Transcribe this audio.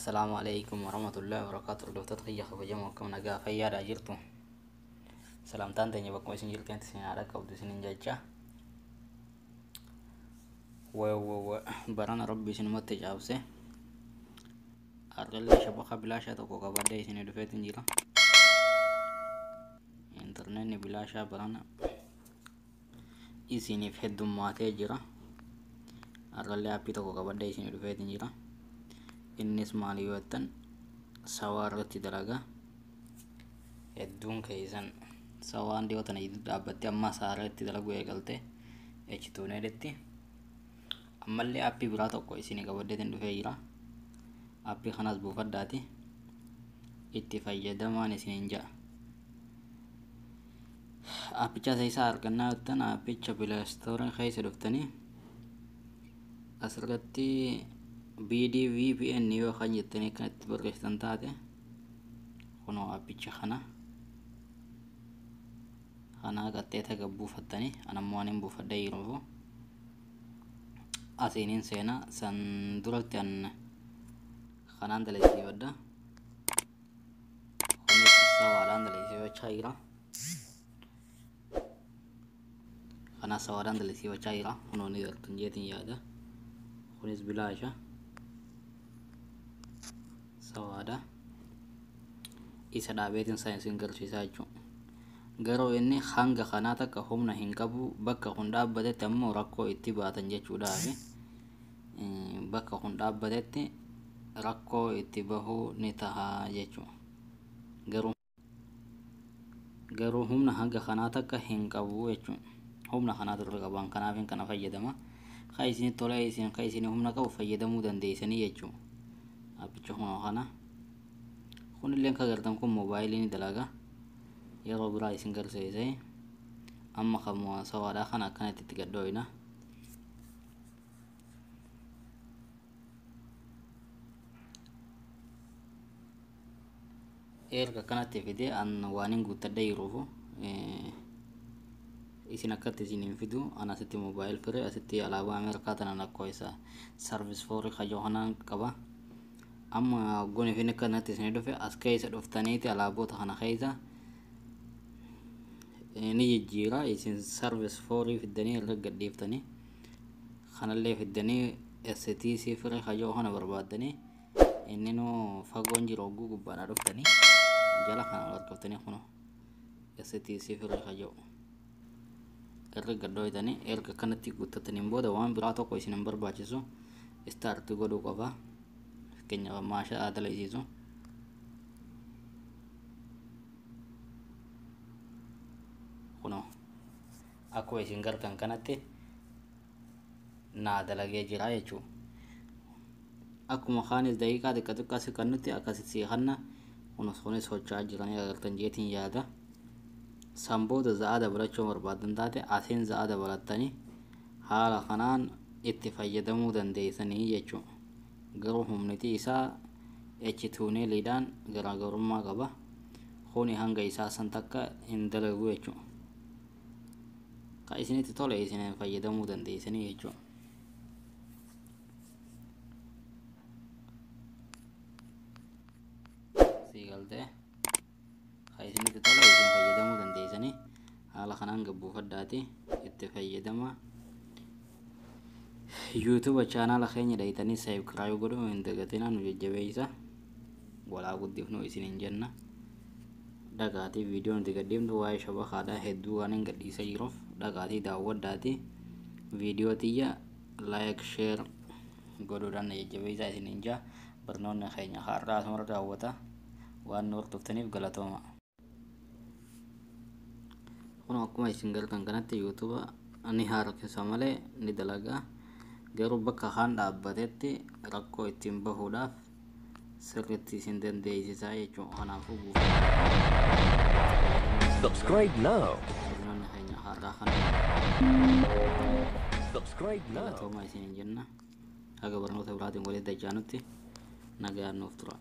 Assalaamu alaikum warahmatullahi wabarakatuh. Hordoftoota kiyya kabajamoo, akkam nagaa fayyaadhaa jirtu? Salaamtaan teenya bakkuma isin jirtanitti isin haadha qabdu isinin jecha. Wa barana Rabbi isinumatti caabse. Har'allee shabaka bilaashaa tokko qabadhee isinii dhufeetin jira. Intarneetni bilaashaa barana isiniif heddummaatee jira. Har'allee aappii tokko qabadhee isinii dhufeetin jira. Innis maali yoo jettan, sawaa irratti dalagaa. Hedduun keessan sawaan dhiyoo tana jidduu dhaabbattee amma saara itti dalaguu eegalte H2Netti. Ammallee aappii biraa tokko isinii qabadheetin dhufee jira. Aappii kanas buufadhaati itti fayyadamaan isiniin ja'a. Aappicha isaa argannaa jettan, aappicha Play Store keessa dhuftanii asirratti BDVPN yoo kan jettanii kan itti barreessitan taate, kunoo aappicha kana kanaa qaxxeeta gad buufattanii. Anammoo waan hin buufadhee jiruufu asiinin seenaa. San duratti an kanaan dalagsiifadha. Kunis sawaadhaan dalagsiifachaa jira. Kana sawaadhaan dalagsiifachaa jira. Kunoo ni gartan jeetiin yaada. Kunis bilaasha sawaadha. Isa dhaabeetiin saayinsiin garsiisaa jechuudha. Garuu inni hanga kanaa takka humna hin qabu. Bakka kun dhaabbatetti ammoo rakkoo itti baatan jechuudhaafi bakka kun dhaabbatetti rakkoo itti bahuu ni taha jechuudha. Garuu humna hanga kanaa takka hin qabu jechuudha. Humna kanaatu irra qaban, kanaaf kana fayyadama. Kan isin tolee isin kan isin humna qabu fayyadamuu dandeessanii jechuudha. Aappicha kunoo kana. Kunillee kan gartan kun moobaayilii ni dalaga. Yeroo biraa isin garsiise. Amma kan sawaadhaa kana akkanatti itti gadhooyna. Erga akkanatti fide, an waan hin guuttadhee jiruufu isin akkatti isin hin fidu. An asitti mobile free, asitti alaabaa Ameerikaa tana lakkoofsa service for kajoo kanaan qaba. Amma goon ifin akkanatti isin dhufe, as keessa dhuftaniiti alaabota kana keessa ni jijjiira. Isin service for fiddanii irra gadhiiftanii, kanallee fiddanii STC free kajoo kana barbaaddanii, inni nuu fagoon jiru. Hogguu gubbaadhaa dhuftanii jala kana ol argattanii, kunoo STC free kajoo irra gadhooytanii. Erga kanatti guuttataniin booda waan biraa tokko isin hin barbaachisu, start godhuu qofa. Fakkeenyaaf maashaa dalagsiisu. Kunoo akkuma isin gartan kanatti naa dalagee jira jechuudha. Akkuma kaanis daqiiqaa xiqqa xiqqaa si kannutti akkasitti si kanna. Kunis socho'aa jiranii agartan jeetiin yaada. San booda za'aa dabalachuu barbaadan taate, asiin za'aa dabalattanii haala kanaan itti fayyadamuu dandeessanii jechuudha. Garuu humniti isaa H2Neliidhaan garaagarummaa qaba. Kuni hanga isaa san takka hin dalagu jechuudha. Kan isinitti tole isin fayyadamuu dandeessanii jechuudha. Sii galtee, kan isinitti tole isin fayyadamuu dandeessanii. Haala kanaan gabbuufadhaati itti fayyadama. YouTube chaanaala keenya dhayitanii subscribe godhuu hin dagatinaa. Nu jajjabeessa, walaa guddifnu isin hin jenna. Dhaqaatii viidiyoo nuti gadhiifnu waa'ee shabakaadhaa hedduu waan hin gadhiisa jiruuf, dhaqaatii daawwadhaati. Viidiyoo tiyya like, share godhuudhaan na jajjabeessaa isin hin jaa. Barnoonni keenya har'aa asuma raawwata. Waan nu hordoftaniif galatooma. Kun akkuma isin gartan kanatti YouTube ni harkisa malee ni dalagaa. Garuu bakka kaan dhaabbatetti rakkoo ittiin bahuudhaaf sirriitti isin dandeessisaa jechuudha. Kanaafuu Subscribe now. Barnoonni keenya har'aa kana. Subscribe now. Galatooma isin jenna. Haga barnoota biraatiin walitti dachaanutti nagaan nuuf tura.